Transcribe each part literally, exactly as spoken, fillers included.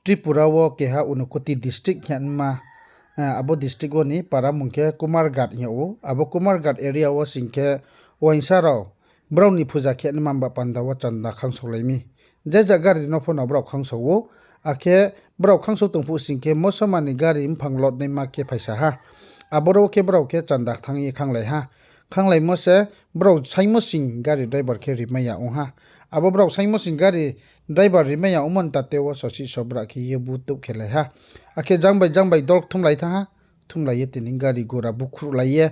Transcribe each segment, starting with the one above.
Tripura wo keha Unakoti district hing ye ma, eh, abo district wo ni para mung khe Kumarghat hing yag ou. Abo Kumarghat area wo sing khe uaingsa rao brao ni puja khe nima ba panda wo chanda khangsaolai mi. Je ja gari no pho no brao khangsao ou, akhe brao khangsao tong phuh sing khe mosoma ni gari mphang lotnaima khe phaisa ha. Aboro khe brao khe chanda thanng ye khanglai ha. Khanglaimo se brao saingmo sing gari driver khe rimai ya ong ha. Abo brao saingmo sing gari driver rimai ya ongmo ni tate wo sosi sobra khe ye butouh khelai ha. Akhe jang bai jang bai dol kthumlai thanng ha. Kthumlai ye tini gari gura bukhruhlai ye,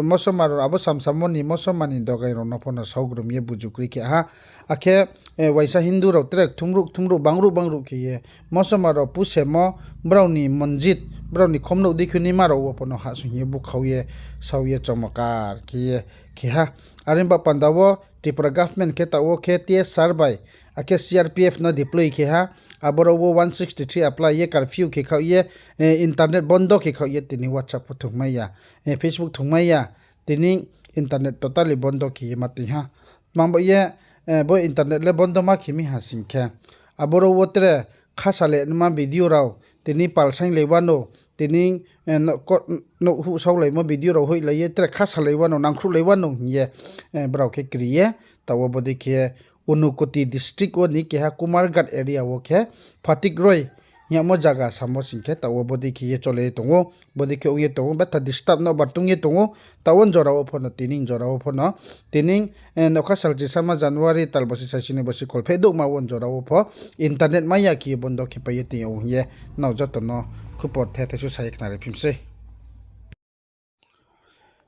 mosoma rao abo samsamo ni mosoma ni dogai rao no pho no saogrum ye buju kri khe ha. Akhe, eh, uaingsa Hindu rao tre kthumruh kthumruh bangruh bangruh khe ye mosoma rao pusemo brao ni monjit, brao ni khomnouh dei khe naima rao wo pho no hahsoing ye bukhau ye, sao ye chomokar khe ye khe ha. Are ba panda wo Tripura government khe taoh wo khe T S R bai, akhe C R P F no deploy khe ha. Aboro wo one sixty three apply ye curfew khe khaoh ye, eh, internet bondo khe khaoh ye tini WhatsApp pho thungmai ya, eh, Facebook thungmai ya, tini internet totally bondo khe ye ma tong ha. Tma ba ye, eh, bo internet le bondo ma khe mi ha sing khe, aboro wo tre khasale nma video rao, tini palsainglai wanou, tini, eh, no-, ko-, nouhhuh saolaimo video rao hoihlai ye tre khasalai wanou, nangkhruhlai wanou hing ye, eh, brao khe kri ye, taoh wo bodei khe Unakoti district wo ni keha Kumarghat area wo khe Phatik Roi hing yagmo zaga samo sing khe taoh wo bodei khe ye cholai ye tong ou, bodei khe ong ye tong ou, betha disturb no bar tong ye tong ou, taoh wo jora wo pho no, tini jora wo pho no, tini, eh, nokha salchi sama January tal bosi saisi ni bosi kholpheh douhma wo jora wo pho internet mai ya khe ye bondo khe pai ye tong ou hing ye nrao joto no khupor the the su sa ye khnari phim sei.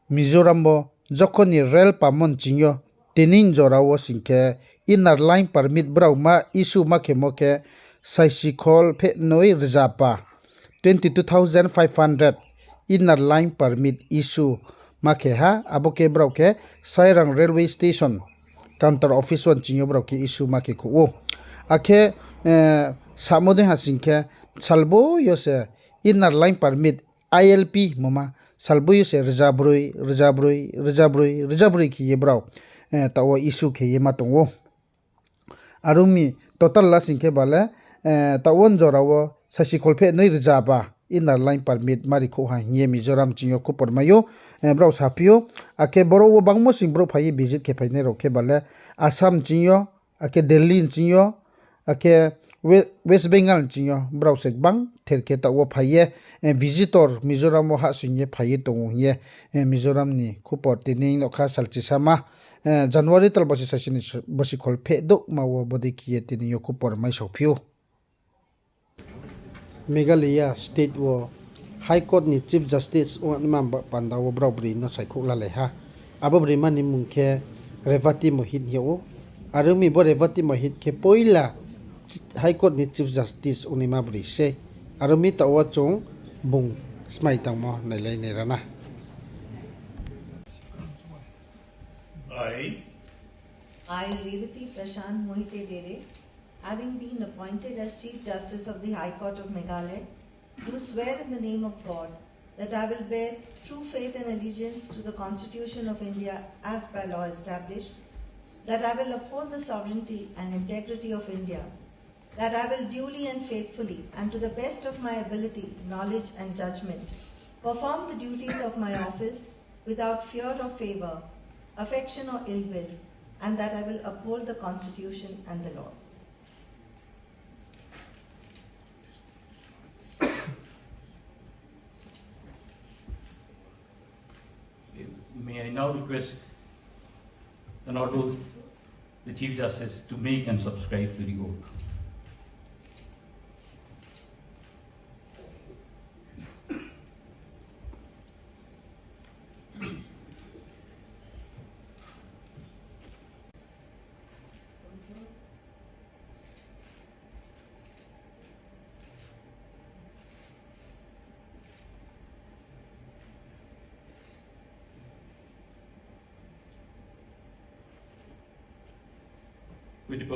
Mizoram wo jokhon ni rail pamo nching yo tini jora wo sing khe Inner Line Permit brao ma issue ma khemo khe saisi kholpheh noi rza ba, twenty two thousand five hundred Inner Line Permit issue ma khe ha, abo khe brao khe Sairang Railway Station counter office wo nching yo brao khe issue ma khe khouh ou. Akhe, eh, samo dei ha sing khe salboi yo se Inner Line Permit, I L P hingmo ma, salboi yo se rza broi, rza broi, rza broi, rza broi khe ye brao, eh, taoh wo issue khe ye ma tong ou. Are ong mi total la sing khe ba le, eh, taoh wo jora wo saisi kholpheh noi rza ba Inner Line Permit ma ri khouh ha hing ye Mizoram nching yo khupor mai ou, eh, brao saphi ou. Akhe boro wo bangmo sing brouh phai ye visit khe phainai rao khe ba le Assam nching yo, akhe Delhi nching yo, akhe We-, West Bengal nching yo brao se gbang ther khe taoh wo phai ye, eh, visitor Mizoram wo hahsoing ye phai ye tong ou hing ye, eh, Mizoram ni khupor tini nokha salchi sama, eh, January tal bosi saisi ni bosi kholpheh douhma wo bodei khe ye tini yo khupor mai sophi ou. Meghalaya state wo High Court ni Chief Justice ongnaima ba panda wo brao broi no saikhouh lalai ha. Abo broima ni mung khe Revati Mohit hing yag ou. Are ong mi bo Revati Mohit khe poila High Court ni Chief Justice ongnaima broi sei. Are ong mi taoh wo chung bung smai tangmo nailai nai ra na. I, I, Revati Prashant Mohite Dere, having been appointed as Chief Justice of the High Court of Meghalaya, do swear in the name of God that I will bear true faith and allegiance to the Constitution of India as by law established, that I will uphold the sovereignty and integrity of India, that I will duly and faithfully and to the best of my ability, knowledge and judgment perform the duties of my office without fear or favor, affection or ill will, and that I will uphold the Constitution and the laws. May I now request the Honorable the Chief Justice to make and subscribe to the oath. With the